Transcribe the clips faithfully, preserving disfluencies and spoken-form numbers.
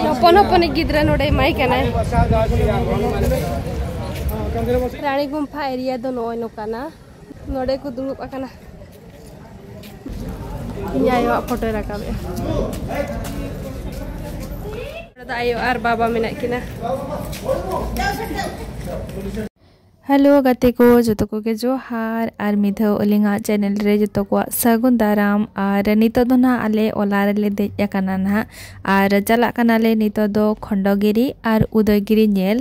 ᱦᱚᱯᱚᱱ ᱦᱚᱯᱚᱱᱤᱡ ᱜᱤᱫᱽᱨᱟᱹ ᱱᱚᱰᱮ ᱮᱢᱟᱭ ᱠᱟᱱᱟᱭ᱾ ᱨᱟᱱᱤ ᱜᱩᱢᱯᱷᱟ ᱮᱨᱤᱭᱟ ᱫᱚ ᱱᱚᱜᱼᱚᱭ ᱱᱚᱝᱠᱟᱱᱟ᱾ ᱱᱚᱰᱮ ᱠᱚ ᱫᱩᱲᱩᱵ ᱟᱠᱟᱱᱟ᱾ ᱤᱧ ᱟᱭᱳᱣᱟᱜ ᱯᱷᱳᱴᱳᱭ ᱨᱟᱠᱟᱵᱮᱜᱼᱟ᱾ ᱱᱚᱰᱮ ᱫᱚ ᱟᱭᱳ ᱟᱨ ᱵᱟᱵᱟ ᱢᱮᱱᱟᱜ ᱠᱤᱱᱟ᱾ ᱦᱮᱞᱳ ᱜᱟᱛᱮ ᱠᱚ, ᱡᱚᱛᱚ ᱠᱚᱜᱮ ᱡᱚᱦᱟᱨ᱾ ᱟᱨ ᱢᱤᱫ ᱫᱷᱟᱣ ᱟᱹᱞᱤᱧᱟᱜ ᱪᱮᱱᱮᱞ ᱨᱮ ᱡᱚᱛᱚ ᱠᱚᱣᱟᱜ ᱥᱟᱹᱜᱩᱱ ᱫᱟᱨᱟᱢ᱾ ᱟᱨ ᱱᱤᱛᱚᱜ ᱫᱚ ᱱᱟᱦᱟᱜ ᱟᱞᱮ ᱚᱞᱟ ᱨᱮᱞᱮ ᱫᱮᱡ ᱟᱠᱟᱱᱟ ᱱᱟᱦᱟᱜ᱾ ᱟᱨ ᱪᱟᱞᱟᱜ ᱠᱟᱱᱟᱞᱮ ᱱᱤᱛᱚᱜ ᱫᱚ ᱠᱷᱚᱱᱰᱚᱜᱤᱨᱤ ᱟᱨ ᱩᱫᱚᱭᱜᱤᱨᱤ ᱧᱮᱞ᱾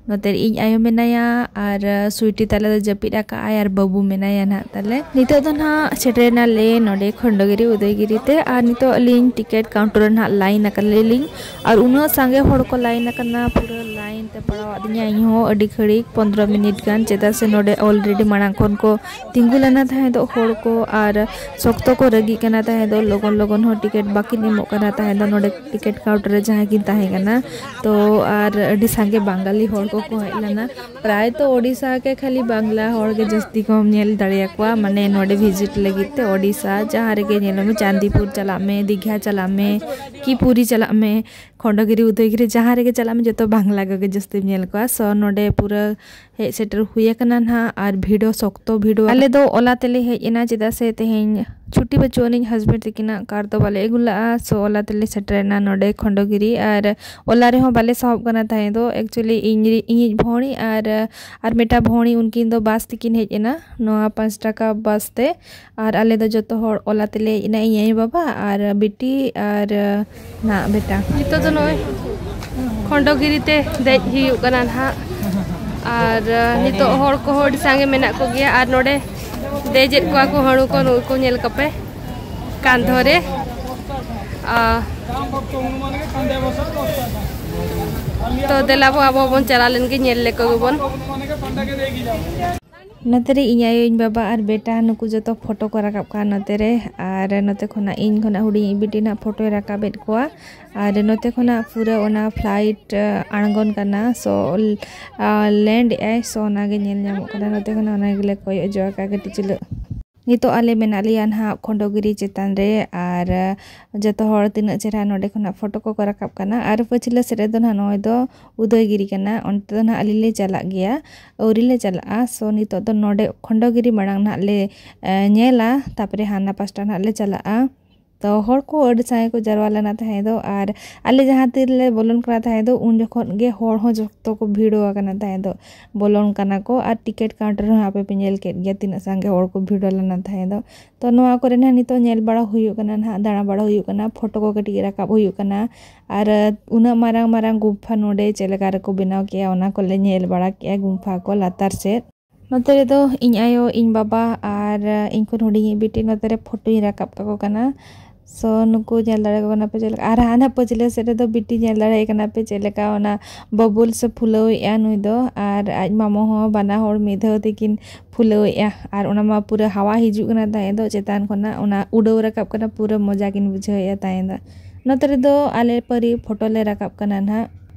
ᱱᱚᱛᱮ ᱨᱮ ᱤᱧ ᱟᱭᱳ ᱢᱮᱱᱟᱭᱟ ᱟᱨ ᱥᱩᱭᱴᱤ ᱛᱟᱞᱮ ᱫᱚ ᱡᱟᱹᱯᱤᱫ ᱟᱠᱟᱫ ᱟᱭ ᱟᱨ ᱵᱟᱹᱵᱩ ᱢᱮᱱᱟᱭᱟ ᱱᱟᱦᱟᱜ ᱛᱟᱞᱮ᱾ ᱱᱤᱛᱚᱜ ᱫᱚ ᱱᱟᱦᱟᱜ ᱥᱮᱴᱮᱨᱮᱱᱟᱞᱮ ᱱᱚᱰᱮ ᱠᱷᱚᱱᱰᱚᱜᱤᱨᱤ ᱩᱫᱚᱭᱜᱤᱨᱤ ᱛᱮ᱾ ᱟᱨ ᱱᱤᱛᱚᱜ ᱟᱹᱞᱤᱧ ᱴᱤᱠᱤᱴ ᱠᱟᱣᱩᱱᱴᱟᱨ ᱨᱮ ᱱᱟᱦᱟᱜ ᱞᱟᱭᱤᱱ ᱟᱠᱟᱱᱟᱞᱤᱧ᱾ ᱟᱨ ᱩᱱᱟᱹᱜ ᱥᱟᱸᱜᱮ ᱦᱚᱲ ᱠᱚ ᱞᱟᱭᱤᱱ ᱟᱠᱟᱱᱟ, ᱯᱩᱨᱟᱹ ᱞᱟᱭᱤᱱ ᱛᱮ ᱯᱟᱲᱟᱣᱟᱜ ᱫᱤᱧᱟ ᱤᱧ ᱦᱚᱸ ᱟᱹᱰᱤ ᱜᱷᱟᱹᱲᱤᱡ, ᱯᱚᱱᱫᱽᱨᱚ ᱢᱤᱱᱤᱴ ᱜᱟᱱ, ᱪᱮᱫᱟᱜ ᱥᱮ ᱱᱚᱰᱮ ᱚᱞᱨᱮᱰᱤ ᱢᱟᱲᱟᱝ ᱠᱷᱚᱱ ᱠᱚ ᱛᱤᱸᱜᱩ ᱞᱮᱱᱟ ᱛᱟᱦᱮᱸ ᱫᱚ ᱦᱚᱲ ᱠᱚ, ᱟᱨ ᱥᱚᱠᱛᱚ ᱠᱚ ᱨᱟᱹᱜᱤᱜ ᱠᱟᱱᱟ ᱛᱟᱦᱮᱸ ᱫᱚ, ᱞᱚᱜᱚᱱ ᱞᱚᱜᱚᱱ ᱦᱚᱸ ᱴᱤᱠᱤᱴ ᱵᱟᱹᱠᱤᱱ ᱮᱢᱚᱜ ᱠᱟᱱᱟ ᱛᱟᱦᱮᱸ ᱫᱚ ᱱᱚᱰᱮ ᱴᱤᱠᱤᱴ ᱠᱟᱣᱩᱱᱴᱟᱨ ᱨᱮ ᱡᱟᱦᱟᱸᱭ ᱠᱤᱱ ᱛᱟᱦᱮᱸ ᱠᱟᱱᱟ᱾ ᱛᱚ ᱟᱨ ᱟᱹᱰᱤ ᱥᱟᱸᱜᱮ ᱵᱟᱝᱜᱟᱞᱤ ᱦᱚᱲ ᱠᱚᱠᱚ ᱦᱮᱡ ᱞᱮᱱᱟ᱾ ᱯᱨᱟᱭ ᱛᱚ ᱳᱰᱤᱥᱟ ᱜᱮ ᱠᱷᱟᱹᱞᱤ ᱵᱟᱝᱞᱟ ᱦᱚᱲ ᱜᱮ ᱡᱟᱹᱥᱛᱤ ᱠᱚᱢ ᱧᱮᱞ ᱫᱟᱲᱮᱭᱟᱠᱚᱣᱟ, ᱢᱟᱱᱮ ᱱᱚᱰᱮ ᱵᱷᱤᱡᱤᱴ ᱞᱟᱹᱜᱤᱫ ᱛᱮ᱾ ᱳᱰᱤᱥᱟ ᱡᱟᱦᱟᱸ ᱨᱮᱜᱮ ᱧᱮᱞᱚᱜ ᱢᱮ, ᱪᱟᱸᱫᱤᱯᱩᱨ ᱪᱟᱞᱟᱜ ᱢᱮ, ᱫᱤᱜᱷᱟ ᱪᱟᱞᱟᱜ ᱢᱮ, ᱠᱤ ᱯᱩᱨᱤ ᱪᱟᱞᱟᱜ ᱢᱮ, ᱠᱷᱚᱱᱰᱚᱜᱤᱨᱤ ᱩᱫᱚᱭᱜᱤᱨᱤ ᱡᱟᱦᱟᱸ ᱨᱮᱜᱮ ᱪᱟᱞᱟᱜ ᱢᱮ, ᱡᱚᱛᱚ ᱵᱟᱝᱞᱟ ᱠᱚᱜᱮ ᱡᱟᱹᱥᱛᱤᱢ ᱧᱮᱞ ᱠᱚᱣᱟ᱾ ᱥᱚ ᱱᱚᱰᱮ ᱯᱩᱨᱟᱹ ᱦᱮᱡ ᱥᱮᱴᱮᱨ ᱦᱩᱭ ᱟᱠᱟᱱᱟ ᱱᱟᱦᱟᱜ, ᱟᱨ ᱵᱷᱤᱲ ᱦᱚᱸ ᱥᱚᱠᱛᱚ ᱵᱷᱤᱲ᱾ ᱟᱞᱮ ᱫᱚ ᱳᱞᱟ ᱛᱮᱞᱮ ᱦᱮᱡ ᱮᱱᱟ, ᱪᱮᱫᱟᱜ ᱥᱮ ᱛᱮᱦᱮᱧ ᱪᱷᱩᱴᱤ ᱵᱟᱹᱪᱩᱜ ᱟᱹᱱᱤᱡ, ᱦᱟᱥᱵᱮᱱᱰ ᱛᱟᱹᱠᱤᱱᱟᱜ ᱠᱟᱨ ᱫᱚ ᱵᱟᱞᱮ ᱟᱹᱜᱩ ᱞᱟᱜᱼᱟ᱾ ᱥᱚ ᱳᱞᱟ ᱛᱮᱞᱮ ᱥᱮᱴᱮᱨᱮᱱᱟ ᱱᱚᱰᱮ ᱠᱷᱚᱱᱰᱚᱜᱤᱨᱤ, ᱟᱨ ᱳᱞᱟ ᱨᱮᱦᱚᱸ ᱵᱟᱞᱮ ᱥᱟᱦᱚᱵ ᱠᱟᱱᱟ ᱛᱟᱦᱮᱸ ᱫᱚ᱾ ᱮᱠᱪᱩᱭᱮᱞᱤ ᱤᱧ ᱨᱤ-, ᱤᱧᱤᱡ ᱵᱷᱚᱣᱲᱤ ᱟᱨ, ᱟᱨ ᱢᱤᱫᱴᱟᱝ ᱵᱷᱚᱣᱲᱤ, ᱩᱱᱠᱤᱱ ᱫᱚ ᱵᱟᱥ ᱛᱮᱠᱤᱱ ᱦᱮᱡ ᱮᱱᱟ, ᱱᱚᱣᱟ ᱯᱟᱸᱪ ᱴᱟᱠᱟ ᱵᱟᱥ ᱛᱮ᱾ ᱟᱨ ᱟᱞᱮ ᱫᱚ ᱡᱚᱛᱚ ᱦᱚᱲ ᱳᱞᱟ ᱛᱮᱞᱮ ᱦᱮᱡ ᱮᱱᱟ, ᱤᱧ ᱟᱭᱳ ᱵᱟᱵᱟ ᱟᱨ ᱵᱤᱴᱤ ᱟᱨ ᱱᱟᱜ ᱵᱮᱴᱟ᱾ ᱱᱤᱛᱚᱜ ᱫᱚ ᱱᱚᱜᱼᱚᱭ ᱠᱷᱚᱱᱰᱚᱜᱤᱨᱤ ᱛᱮ ᱫᱮᱡ ᱦᱩᱭᱩᱜ ᱠᱟᱱᱟ ᱱᱟᱦᱟᱜ᱾ ᱟᱨ ᱱᱤᱛᱚᱜ ᱦᱚᱲ ᱠᱚᱦᱚᱸ ᱟᱹᱰᱤ ᱥᱟᱸᱜᱮ ᱢᱮᱱᱟᱜ ᱠᱚᱜᱮᱭᱟ᱾ ᱟᱨ ᱱᱚᱰᱮ ᱫᱮᱡᱮᱫ ᱠᱚᱣᱟ ᱠᱚ ᱦᱟᱹᱬᱩ ᱠᱚ, ᱱᱩᱠᱩ ᱠᱚ ᱧᱮᱞ ᱠᱟᱯᱮ ᱠᱟᱸᱫᱷᱚ ᱨᱮ᱾ ᱟᱨ ᱛᱚ ᱫᱮᱞᱟ ᱵᱚ, ᱟᱵᱚ ᱵᱚᱱ ᱪᱟᱞᱟᱣ ᱞᱮᱱ ᱜᱮ, ᱧᱮᱞ ᱞᱮᱠᱚ ᱜᱮᱵᱚᱱ᱾ ᱱᱚᱛᱮ ᱨᱮ ᱤᱧ ᱟᱭᱳ, ᱤᱧ ᱵᱟᱵᱟ ᱟᱨ ᱵᱮᱴᱟ ᱱᱩᱠᱩ ᱡᱚᱛᱚ ᱯᱷᱳᱴᱳ ᱠᱚ ᱨᱟᱠᱟᱵ ᱠᱟᱜᱼᱟ ᱱᱚᱛᱮ ᱨᱮ᱾ ᱟᱨ ᱱᱚᱛᱮ ᱠᱷᱚᱱᱟᱜ ᱤᱧ ᱠᱷᱚᱱᱟᱜ ᱦᱩᱰᱤᱧᱤᱡ ᱵᱤᱴᱤ ᱱᱟᱜ ᱯᱷᱳᱴᱳᱭ ᱨᱟᱠᱟᱵᱮᱫ ᱠᱚᱣᱟ᱾ ᱟᱨ ᱱᱚᱛᱮ ᱠᱷᱚᱱᱟᱜ ᱯᱩᱨᱟᱹ ᱚᱱᱟ ᱯᱷᱞᱟᱭᱤᱴ ᱟᱬᱜᱚᱱ ᱠᱟᱱᱟ, ᱥᱳ ᱞᱮᱱᱰ ᱮᱜᱼᱟᱭ, ᱥᱳ ᱚᱱᱟᱜᱮ ᱧᱮᱞ ᱧᱟᱢᱚᱜ ᱠᱟᱱᱟ᱾ ᱱᱚᱛᱮ ᱠᱷᱚᱱᱟᱜ ᱚᱱᱟ ᱜᱮᱞᱮ ᱠᱚᱭᱚᱜ ᱡᱚ ᱟᱠᱟᱫ ᱠᱟᱹᱴᱤᱡ ᱪᱩᱞᱩᱜ᱾ ᱱᱤᱛᱚᱜ ᱟᱞᱮ ᱢᱮᱱᱟᱜ ᱞᱮᱭᱟ ᱱᱟᱦᱟᱜ ᱠᱷᱚᱱᱰᱚᱜᱤᱨᱤ ᱪᱮᱛᱟᱱ ᱨᱮ᱾ ᱟᱨ ᱡᱚᱛᱚ ᱦᱚᱲ ᱛᱤᱱᱟᱹᱜ ᱪᱮᱦᱨᱟ ᱱᱚᱰᱮ ᱠᱷᱚᱱᱟᱜ ᱯᱷᱳᱴᱳ ᱠᱚᱠᱚ ᱨᱟᱠᱟᱵ ᱠᱟᱱᱟ᱾ ᱟᱨ ᱯᱟᱹᱪᱷᱞᱟᱹ ᱥᱮᱫ ᱨᱮᱫᱚ ᱱᱟᱦᱟᱜ ᱱᱚᱜᱼᱚᱭ ᱫᱚ ᱩᱫᱚᱭᱜᱤᱨᱤ ᱠᱟᱱᱟ, ᱚᱱᱛᱮ ᱫᱚ ᱱᱟᱦᱟᱜ ᱟᱞᱮ ᱞᱮ ᱪᱟᱞᱟᱜ ᱜᱮᱭᱟ, ᱟᱹᱣᱨᱤ ᱞᱮ ᱪᱟᱞᱟᱜᱼᱟ᱾ ᱥᱳ ᱱᱤᱛᱚᱜ ᱫᱚ ᱱᱚᱰᱮ ᱠᱷᱚᱱᱰᱚᱜᱤᱨᱤ ᱢᱟᱲᱟᱝ ᱱᱟᱦᱟᱜ ᱞᱮ ᱧᱮᱞᱟ, ᱛᱟᱨᱯᱚᱨᱮ ᱦᱟᱱᱟ ᱯᱟᱥᱴᱟ ᱱᱟᱦᱟᱜ ᱞᱮ ᱪᱟᱞᱟᱜᱼᱟ᱾ ᱛᱚ ᱦᱚᱲ ᱠᱚ ᱟᱹᱰᱤ ᱥᱟᱸᱜᱮ ᱠᱚ ᱡᱟᱨᱣᱟ ᱞᱮᱱᱟ ᱛᱟᱦᱮᱸ ᱫᱚ᱾ ᱟᱨ ᱟᱞᱮ ᱡᱟᱦᱟᱸ ᱛᱤᱨᱮᱞᱮ ᱵᱚᱞᱚᱱ ᱠᱟᱱᱟ ᱛᱟᱦᱮᱸ ᱫᱚ, ᱩᱱ ᱡᱚᱠᱷᱚᱱ ᱜᱮ ᱦᱚᱲ ᱦᱚᱸ ᱡᱚᱛᱚ ᱠᱚ ᱵᱷᱤᱲᱚ ᱟᱠᱟᱱᱟ ᱛᱟᱦᱮᱸ ᱫᱚ, ᱵᱚᱞᱚᱱ ᱠᱟᱱᱟ ᱠᱚ᱾ ᱟᱨ ᱴᱤᱠᱤᱴ ᱠᱟᱣᱩᱱᱴᱟᱨ ᱨᱮᱦᱚᱸ ᱟᱯᱮ ᱯᱮ ᱧᱮᱞ ᱠᱮᱫ ᱜᱮᱭᱟ ᱛᱤᱱᱟᱹᱜ ᱥᱟᱸᱜᱮ ᱦᱚᱲ ᱠᱚ ᱵᱷᱤᱲᱚ ᱞᱮᱱᱟ ᱛᱟᱦᱮᱸ ᱫᱚ᱾ ᱛᱚ ᱱᱚᱣᱟ ᱠᱚᱨᱮ ᱱᱟᱦᱟᱜ ᱱᱤᱛᱚᱜ ᱧᱮᱞ ᱵᱟᱲᱟ ᱦᱩᱭᱩᱜ ᱠᱟᱱᱟ ᱱᱟᱦᱟᱜ, ᱫᱟᱬᱟ ᱵᱟᱲᱟ ᱦᱩᱭᱩᱜ ᱠᱟᱱᱟ, ᱯᱷᱳᱴᱳ ᱠᱚ ᱠᱟᱹᱴᱤᱡ ᱨᱟᱠᱟᱵ ᱦᱩᱭᱩᱜ ᱠᱟᱱᱟ᱾ ᱟᱨ ᱩᱱᱟᱹᱜ ᱢᱟᱨᱟᱝ ᱢᱟᱨᱟᱝ ᱜᱩᱢᱯᱷᱟ ᱱᱚᱰᱮ ᱪᱮᱫ ᱞᱮᱠᱟ ᱨᱮᱠᱚ ᱵᱮᱱᱟᱣ ᱠᱮᱜᱼᱟ, ᱚᱱᱟ ᱠᱚᱞᱮ ᱧᱮᱞ ᱵᱟᱲᱟ ᱠᱮᱜᱼᱟ ᱜᱩᱢᱯᱷᱟ ᱠᱚ ᱞᱟᱛᱟᱨ ᱥᱮᱫ᱾ ᱱᱚᱛᱮ ᱨᱮᱫᱚ ᱤᱧ ᱟᱭᱳ, ᱤᱧ ᱵᱟᱵᱟ ᱟᱨ ᱤᱧ ᱠᱷᱚᱱ ᱦᱩᱰᱤᱧᱤᱡ ᱵᱤᱴᱤ ᱱᱚᱛᱮ ᱨᱮ ᱯᱷᱳᱴᱳᱧ ᱨᱟᱠᱟᱵ ᱠᱟᱠᱚ ᱠᱟᱱᱟ᱾ ᱥᱳ ᱱᱩᱠᱩ ᱧᱮᱞ ᱫᱟᱲᱮ ᱠᱚ ᱠᱟᱱᱟ ᱯᱮ ᱪᱮᱫ ᱞᱮᱠᱟ? ᱟᱨ ᱦᱟᱱᱟ ᱯᱟᱹᱪᱷᱞᱟᱹ ᱥᱮᱫ ᱨᱮᱫᱚ ᱵᱤᱴᱤ ᱧᱮᱞ ᱫᱟᱲᱮᱭᱟᱭ ᱠᱟᱱᱟ ᱯᱮ ᱪᱮᱫ ᱞᱮᱠᱟ ᱚᱱᱟ ᱵᱟᱵᱩᱞ ᱥᱮ ᱯᱷᱩᱞᱟᱹᱣᱮᱜᱼᱟ ᱱᱩᱭ ᱫᱚ, ᱟᱨ ᱟᱡ ᱢᱟᱢᱚ ᱦᱚᱸ ᱵᱟᱱᱟ ᱦᱚᱲ ᱢᱤᱫ ᱫᱷᱟᱣ ᱛᱮᱠᱤᱱ ᱯᱷᱩᱞᱟᱹᱣᱮᱜᱼᱟ᱾ ᱟᱨ ᱚᱱᱟ ᱢᱟ ᱯᱩᱨᱟᱹ ᱦᱟᱣᱟ ᱦᱤᱡᱩᱜ ᱠᱟᱱᱟ ᱛᱟᱦᱮᱸ ᱫᱚ ᱪᱮᱛᱟᱱ ᱠᱷᱚᱱᱟᱜ, ᱚᱱᱟ ᱩᱰᱟᱹᱣ ᱨᱟᱠᱟᱵ ᱠᱟᱱᱟ, ᱯᱩᱨᱟᱹ ᱢᱚᱡᱟ ᱠᱤᱱ ᱵᱩᱡᱷᱟᱹᱣᱮᱜᱼᱟ ᱛᱟᱦᱮᱸ ᱫᱚ᱾ ᱱᱚᱛᱮ ᱨᱮᱫᱚ ᱟᱞᱮ ᱯᱟᱹᱨᱤ ᱯᱷᱳᱴᱳ ᱞᱮ ᱨᱟᱠᱟᱵ ᱠᱟᱱᱟ ᱱᱟᱦᱟᱜ᱾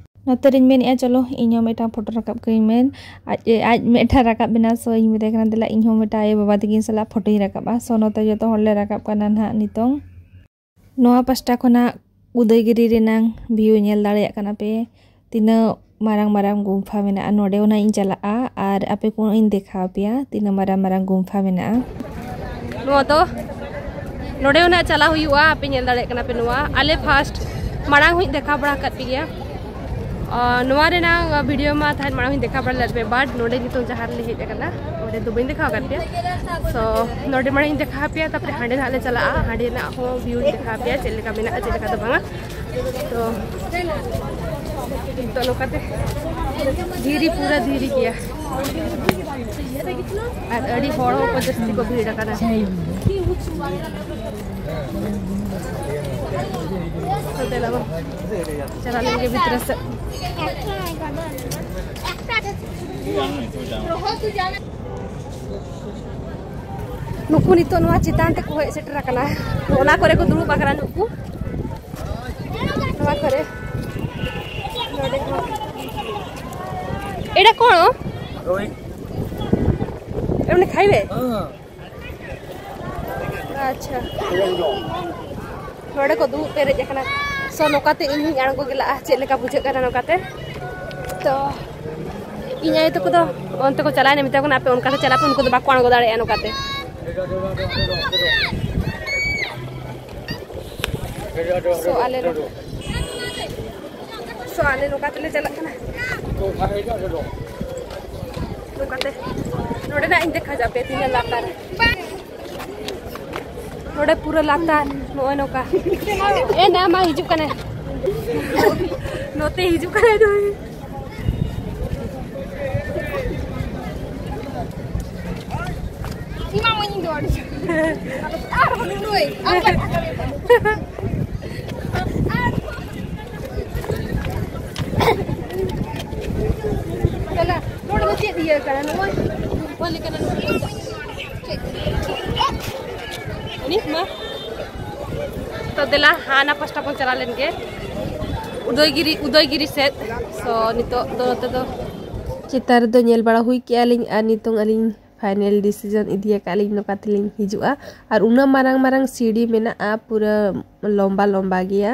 ᱱᱚᱛᱮ ᱨᱤᱧ ᱢᱮᱱᱮᱫᱼᱟ, ᱪᱚᱞᱚ ᱤᱧ ᱦᱚᱸ ᱢᱤᱫᱴᱟᱝ ᱯᱷᱳᱴᱳ ᱨᱟᱠᱟᱵ ᱠᱟᱹᱧ ᱢᱮ᱾ ᱟᱡ ᱟᱡ ᱢᱤᱫᱴᱟᱝ ᱨᱟᱠᱟᱵ ᱮᱱᱟ, ᱥᱳ ᱤᱧ ᱢᱮᱛᱟᱭ ᱠᱟᱱᱟ, ᱫᱮᱞᱟ ᱤᱧ ᱦᱚᱸ ᱢᱤᱫᱴᱟᱝ ᱟᱭᱳ ᱵᱟᱵᱟ ᱛᱟᱹᱠᱤᱱ ᱥᱟᱞᱟᱜ ᱯᱷᱳᱴᱳᱧ ᱨᱟᱠᱟᱵᱼᱟ᱾ ᱥᱳ ᱱᱚᱛᱮ ᱡᱚᱛᱚ ᱦᱚᱲ ᱞᱮ ᱨᱟᱠᱟᱵ ᱠᱟᱱᱟ ᱱᱟᱦᱟᱜ ᱱᱤᱛᱚᱝ᱾ ᱱᱚᱣᱟ ᱯᱟᱥᱴᱟ ᱠᱷᱚᱱᱟᱜ ᱩᱫᱚᱭᱜᱤᱨᱤ ᱨᱮᱱᱟᱝ ᱵᱷᱤᱭᱩ ᱧᱮᱞ ᱫᱟᱲᱮᱭᱟᱜ ᱠᱟᱱᱟ ᱯᱮ, ᱛᱤᱱᱟᱹᱜ ᱢᱟᱨᱟᱝ ᱢᱟᱨᱟᱝ ᱜᱩᱢᱯᱷᱟ ᱢᱮᱱᱟᱜᱼᱟ᱾ ᱱᱚᱰᱮ ᱦᱚᱸ ᱱᱟᱜ ᱤᱧ ᱪᱟᱞᱟᱜᱼᱟ ᱟᱨ ᱟᱯᱮ ᱠᱚ ᱤᱧ ᱫᱮᱠᱷᱟᱣ ᱯᱮᱭᱟ ᱛᱤᱱᱟᱹᱜ ᱢᱟᱨᱟᱝ ᱢᱟᱨᱟᱝ ᱜᱩᱢᱯᱷᱟ ᱢᱮᱱᱟᱜᱼᱟ᱾ ᱱᱚᱣᱟ ᱫᱚ ᱱᱚᱰᱮ ᱦᱚᱸ ᱱᱟᱜ ᱪᱟᱞᱟᱣ ᱦᱩᱭᱩᱜᱼᱟ᱾ ᱟᱯᱮ ᱧᱮᱞ ᱫᱟᱲᱮᱭᱟᱜ ᱠᱟᱱᱟ ᱯᱮ, ᱱᱚᱣᱟ ᱟᱞᱮ ᱯᱷᱟᱥᱴ ᱢᱟᱲᱟᱝ ᱦᱚᱸᱧ ᱫᱮᱠᱷᱟᱣ ᱵᱟᱲᱟ ᱟᱠᱟᱫ ᱯᱮ ᱜᱮᱭᱟ᱾ ᱟᱨ ᱱᱚᱣᱟ ᱨᱮᱱᱟᱜ ᱵᱷᱤᱰᱤᱭᱳ ᱢᱟ ᱛᱟᱦᱮᱸᱫ ᱢᱟᱲᱟᱝ ᱦᱚᱸᱧ ᱫᱮᱠᱷᱟᱣ ᱵᱟᱲᱟ ᱞᱮᱫ ᱯᱮ, ᱵᱟᱴ ᱱᱚᱰᱮ ᱱᱤᱛᱚᱝ ᱡᱟᱦᱟᱸ ᱨᱮᱞᱮ ᱦᱮᱡ ᱟᱠᱟᱱᱟ, ᱚᱸᱰᱮ ᱫᱚ ᱵᱟᱹᱧ ᱫᱮᱠᱷᱟᱣ ᱟᱠᱟᱫ ᱯᱮᱭᱟ᱾ ᱥᱳ ᱱᱚᱰᱮ ᱢᱟᱲᱟᱝ ᱤᱧ ᱫᱮᱠᱷᱟᱣ ᱯᱮᱭᱟ, ᱛᱟᱨᱯᱚᱨᱮ ᱦᱟᱸᱰᱮ ᱱᱟᱜ ᱞᱮ ᱪᱟᱞᱟᱜᱼᱟ, ᱦᱟᱸᱰᱮ ᱱᱟᱜ ᱦᱚᱸ ᱵᱷᱤᱭᱩᱧ ᱫᱮᱠᱷᱟᱣ ᱯᱮᱭᱟ ᱪᱮᱫ ᱞᱮᱠᱟ ᱢᱮᱱᱟᱜᱼᱟ, ᱪᱮᱫ ᱞᱮᱠᱟ ᱫᱚ ᱵᱟᱝᱟ᱾ ᱛᱚ ᱱᱤᱛᱚᱜ ᱱᱚᱝᱠᱟᱛᱮ ᱫᱷᱤᱨᱤ, ᱯᱩᱨᱟᱹ ᱫᱷᱤᱨᱤ ᱜᱮᱭᱟ᱾ ᱟᱨ ᱟᱹᱰᱤ ᱦᱚᱲ ᱦᱚᱸᱠᱚ ᱡᱟᱹᱥᱛᱤ ᱠᱚ ᱵᱷᱤᱲ ᱟᱠᱟᱱᱟ᱾ ᱛᱚ ᱫᱮᱞᱟ ᱵᱚᱱ ᱪᱟᱞᱟᱣ ᱞᱮᱱ ᱜᱮ ᱵᱷᱤᱛᱨᱤ ᱥᱮᱫ᱾ ᱛᱩ ᱡᱟᱱᱟ ᱱᱟᱦᱤ, ᱛᱩ ᱡᱟᱱᱟ᱾ ᱱᱩᱠᱩ ᱱᱤᱛᱚᱜ ᱱᱚᱣᱟ ᱪᱮᱛᱟᱱ ᱛᱮᱠᱚ ᱦᱮᱡ ᱥᱮᱴᱮᱨ ᱟᱠᱟᱱᱟ᱾ ᱚᱱᱟ ᱠᱚᱨᱮ ᱠᱚ ᱫᱩᱲᱩᱵ ᱟᱠᱟᱱᱟ ᱱᱩᱠᱩ᱾ ᱱᱚᱣᱟ ᱠᱚᱨᱮ᱾ ᱱᱚᱰᱮ ᱦᱚᱸ᱾ ଏଇଟା କ'ଣ? ଏମାନେ ଖାଇବେ? ଆଚ୍ଛା। ᱱᱚᱰᱮ ᱠᱚ ᱫᱩᱲᱩᱵ ᱯᱮᱨᱮᱡ ᱟᱠᱟᱱᱟ᱾ ᱥᱚ ᱱᱚᱝᱠᱟᱛᱮ ᱤᱧ ᱦᱚᱸᱧ ᱟᱬᱜᱚ ᱜᱮᱞᱟᱜᱼᱟ, ᱪᱮᱫ ᱞᱮᱠᱟ ᱵᱩᱡᱷᱟᱹᱜ ᱠᱟᱱᱟ ᱱᱚᱝᱠᱟᱛᱮ᱾ ᱛᱚ ᱤᱧ ᱟᱭᱳ ᱛᱟᱠᱚ ᱫᱚ ᱚᱱᱛᱮ ᱠᱚ ᱪᱟᱞᱟᱣᱮᱱᱟ, ᱢᱮᱛᱟ ᱠᱚ ᱠᱟᱱᱟ, "ᱟᱯᱮ ᱚᱱᱠᱟᱛᱮ ᱪᱟᱞᱟᱜ ᱯᱮ", ᱩᱱᱠᱩ ᱫᱚ ᱵᱟᱠᱚ ᱟᱬᱜᱚ ᱫᱟᱲᱮᱭᱟᱜᱼᱟ ᱱᱚᱝᱠᱟᱛᱮ᱾ ᱥᱚ ᱟᱞᱮ ᱫᱚ, ᱥᱚ ᱟᱞᱮ ᱱᱚᱝᱠᱟ ᱛᱮᱞᱮ ᱪᱟᱞᱟᱜ ᱠᱟᱱᱟ᱾ ᱱᱚᱝᱠᱟᱛᱮ ᱱᱚᱰᱮᱱᱟᱜ ᱤᱧ ᱫᱮᱠᱷᱟ ᱡᱟᱯᱮ ᱛᱤᱱᱟᱹᱜ ᱞᱟᱛᱟᱨ᱾ ᱱᱚᱰᱮ ᱯᱩᱨᱟᱹ ᱞᱟᱛᱟᱨ, ᱱᱚᱜᱼᱚᱭ ᱱᱚᱝᱠᱟ᱾ ᱮ ᱱᱟ ᱢᱟ ᱦᱤᱡᱩᱜ ᱠᱟᱱᱟᱭ᱾ ᱱᱚᱛᱮ ᱦᱤᱡᱩᱜ ᱠᱟᱱᱟᱭ ᱱᱩᱭ᱾ ᱤᱧ ᱢᱟ ᱢᱚᱡᱽ ᱤᱧ ᱫᱚᱦᱚ ᱦᱚᱴᱚ ᱠᱟᱜ᱾ ᱟᱨᱦᱚᱸ ᱱᱩᱱᱩᱭ᱾ ᱪᱟᱞᱟ, ᱱᱚᱰᱮ ᱫᱚ ᱪᱮᱫ ᱤᱭᱟᱹ ᱠᱟᱱᱟ? ᱱᱚᱜᱼᱚᱭ ᱵᱷᱟᱹᱞᱤ ᱠᱟᱱᱟ᱾ ᱪᱮᱫ? ᱩᱱᱤ ᱢᱟ᱾ ᱛᱚ ᱫᱮᱞᱟ, ᱦᱟᱱᱟ ᱯᱟᱥᱴᱟ ᱵᱚᱱ ᱪᱟᱞᱟᱣ ᱞᱮᱱ ᱜᱮ, ᱩᱫᱚᱭᱜᱤᱨᱤ, ᱩᱫᱚᱭᱜᱤᱨᱤ ᱥᱮᱫ᱾ ᱥᱚ ᱱᱤᱛᱚᱜ ᱫᱚ ᱱᱚᱛᱮ ᱫᱚ ᱪᱮᱛᱟᱱ ᱨᱮᱫᱚ ᱧᱮᱞ ᱵᱟᱲᱟ ᱦᱩᱭ ᱠᱮᱜᱼᱟ ᱞᱤᱧ, ᱟᱨ ᱱᱤᱛᱚᱝ ᱟᱹᱞᱤᱧ final decision ᱤᱫᱤ ᱟᱠᱟᱫ ᱞᱤᱧ, ᱱᱚᱝᱠᱟ ᱛᱮᱞᱤᱧ ᱦᱤᱡᱩᱜᱼᱟ᱾ ᱟᱨ ᱩᱱᱟᱹᱜ ᱢᱟᱨᱟᱝ ᱢᱟᱨᱟᱝ ᱥᱤᱲᱤ ᱢᱮᱱᱟᱜᱼᱟ, ᱯᱩᱨᱟᱹ ᱞᱚᱢᱵᱟ ᱞᱚᱢᱵᱟ ᱜᱮᱭᱟ᱾